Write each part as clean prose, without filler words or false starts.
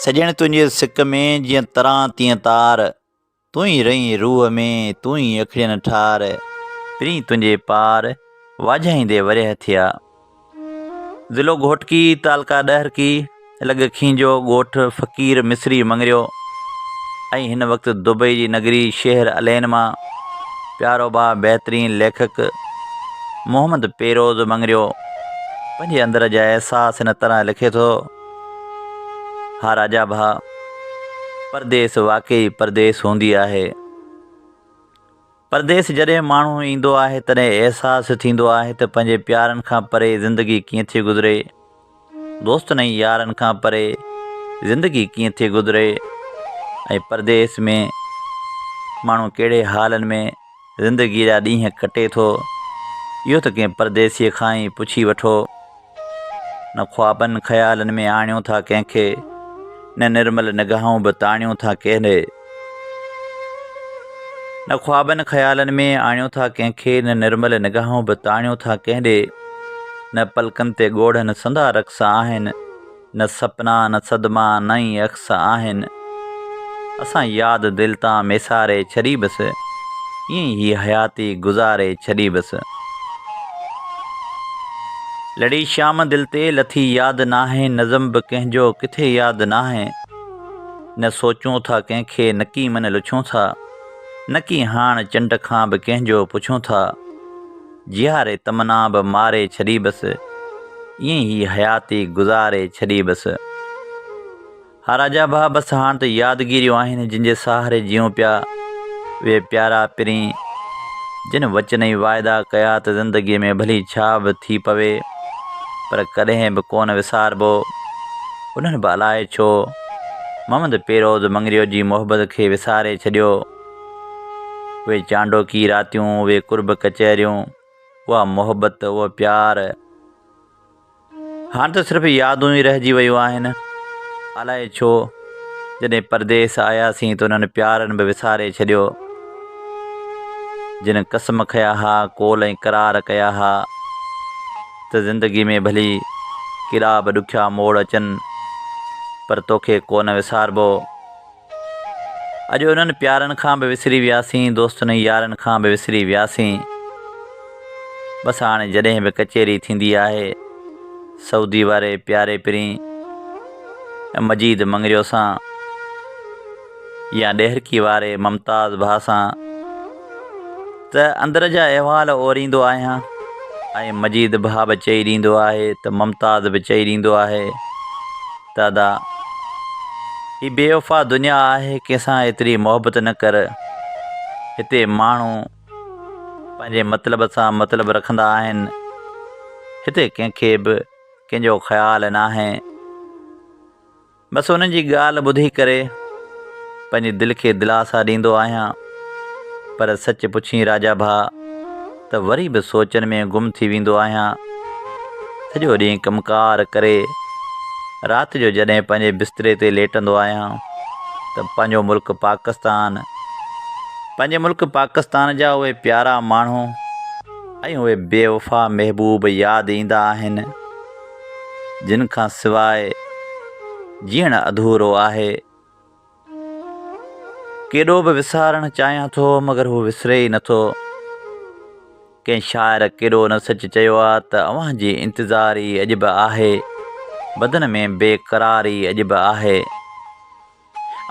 سڄڻ تنهنجي سڪ ۾ جيئن تران تيئن تار، تون ئي رهين روح ۾، تون ئي اکڙين ٺار، پرين تنهنجي پار، واجهائيندي ورهيه ٿيا. ضلعو گهوٽڪي، تعلقه ڏهرڪي، لڳ کينجهو، ڳوٺ فقير مصري مڱريو ۽ هن وقت دبئي جي نگري شهر الين مان پيارو ڀاء بهترين ليکڪ محمد پيروز مڱريو پنهنجي اندر جا احساس هن طرح لکي ٿو. ها راجا ڀاء، پرديس واقعي پرديس هوندي آهي. پرديس جڏهن ماڻهو ايندو آهي تڏهن احساس ٿيندو آهي ته پنهنجي پيارن کان پري زندگي ڪيئن ٿي گذري. دوستن ۽ يارن کان پري زندگي ڪيئن ٿي گذري ۽ پرديس ۾ ماڻهو ڪهڙي حالن ۾ زندگيء جا ڏينهن ڪٽي ٿو، اهو ته ڪنهن پرديسيء کان ئي پڇي وٺو. نه خوابن خيالن ۾ آڻيون ٿا ڪنهن کي، نه نرمل نگاهون به تاڻيون ٿا ڪنهن ڏي. نه خوابن خيالن ۾ آڻيون ٿا ڪنهن کي، نه نرمل نگاهون به تاڻيون ٿا ڪنهن ڏي. نه پلڪن تي ڳوڙهن سندا رقص آهن، نه سپنا نه صدما نه ئي عڪس آهن. اسان ياد دل تان ميساري ڇڏي بس، ائين ئي هي حياتي گذاري ڇڏي بس. لڙي شام دل تي لٿي ياد ناهي، نظم به ڪنهن جو ڪٿي ياد ناهي. نه سوچون ٿا ڪنهن کي نڪي من لڇون ٿا، نڪي هاڻ چنڊ کان به ڪنهن جو پڇون ٿا. جياري تمنا به ماري ڇڏي بس، ائين ئي حياتي گذاري ڇڏي بس. ها راجا ڀاء بس هاڻ ته يادگيريون آهن جن جي سهاري جيئون پيا. اهي پيارا پرين جن وچن ۽ واعدا ڪيا ته زندگيء ۾ ڀلي ڇا به ٿي پوي پر ڪڏهن به ڪونه وساربو. انهن به الائي ڇو محمد پيروز مڱريو جي محبت کي وساري ڇڏيو. اهي چانڊوڪي راتيون، اهي قرب ڪچهريون، اها محبت، اهو پيار. هاڻ ته صرف يادون ئي رهجي ويون آهن. الائي ڇو جڏهن پرديس آياسين ته انهن پيارن به وساري ڇڏيو. جن قسم کيا ها، قول ۽ قرار ڪيا ها ته زندگي ۾ ڀلي ڪيڏا به ڏکيا موڙ اچن پر توکي ڪونه وساربو. اڄ انهن پيارن کان به وسري وياسين، دوستن ۽ يارن کان به وسري وياسين. بس هاڻي جڏهن به ڪچهري ٿيندي آهي، سعودي واري پياري پرين مجيد مڱريو سان يا ڏهرڪي واري ممتاز ڀاء سان ته اندر جا احوال اوريندو آهيان ۽ مجيد ڀاء به چئي ڏيندو آهي ته ممتاز به چئي ڏيندو آهي. ته ادا هي بي وفا دنيا آهي ڪنهن سان ايتري محبت نه ڪر هتي ماڻهو پنهنجي مطلب سان مطلب رکندا آهن هتي ڪنهن کي به ڪنهن جو خيال ناهي بس انهن جي ڳالهه ٻڌي ڪري پنهنجي دل کي دلاسا ڏيندو آهيان پر سچ پڇين راجا ڀاء ته وري به سوچن ۾ گم ٿي ويندو آهيان. سڄو ڏينهن ڪم ڪار ڪري رات جو جڏهن پنهنجي بستري تي ليٽندو آهيان ته پنهنجو ملڪ پاڪستان، پنهنجي ملڪ پاڪستان جا اهي پيارا ماڻهو ۽ اهي بي وفا محبوب ياد ايندا آهن، جن کان سواء جيئڻ اڌورو آهي. ڪيڏو به وسارڻ چاهيان ٿو مگر هو وسري ئي نٿو. ڪنهن شاعر ڪيڏو نه سچ چيو آ ته اوهان جي انتظاري اڄ به آهي، بدن ۾ بي قراري اڄ به آهي.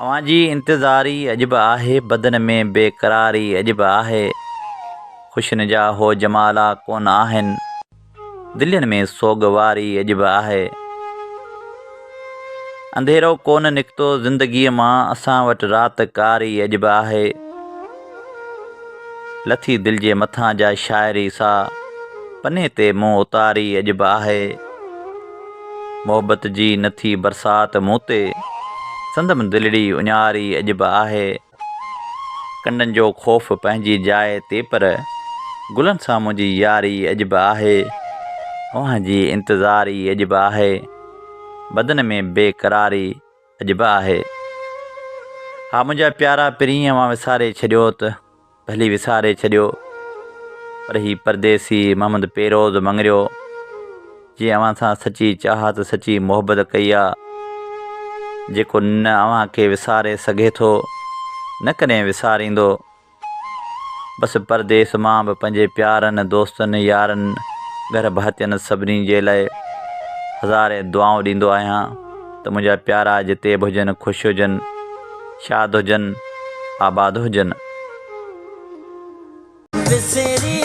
اوهان جي انتظاري اڄ به آهي، بدن ۾ بي قراري اڄ به آهي. خوشين جا هو جمالا ڪونه آهن. دلين ۾ سوڳ واري اڄ به آهي. انڌيرو ڪونه نڪتو زندگيء مان اسان وٽ رات ڪاري اڄ به آهي. لٿي دل جي مٿان جا شاعري سا پني تي مون اتاري اڄ به آهي. محبت جي نه ٿي برسات مون تي سندم دلڙي اڃاري اڄ به آهي. ڪنڊن جو خوف پنهنجي جاء تي پر گلن سان منهنجي ياري اڄ به آهي. اوهان جي انتظاري اڄ به آهي. بدن ۾ بي قراري اڄ به آهي. ها منهنجا پيارا پرين اوهان وساري ڇڏيو ته ڀلي وساري ڇڏيو پر هي پرديسي محمد پيروز مڱريو جنهن اوهان سان سچي چاهت سچي محبت ڪئي آ. جيڪو نه اوهان کي وساري سگهي ٿو نه ڪڏهن وساريندو. بس پرديس مان به پنهنجي پيارن دوستن يارن گهر ڀاتين سڀني جي لاء هزارين دعائون ڏيندو آهيان ته منهنجا پيارا جتي به هجن خوش هجن شاد هجن آباد هجن. وسري.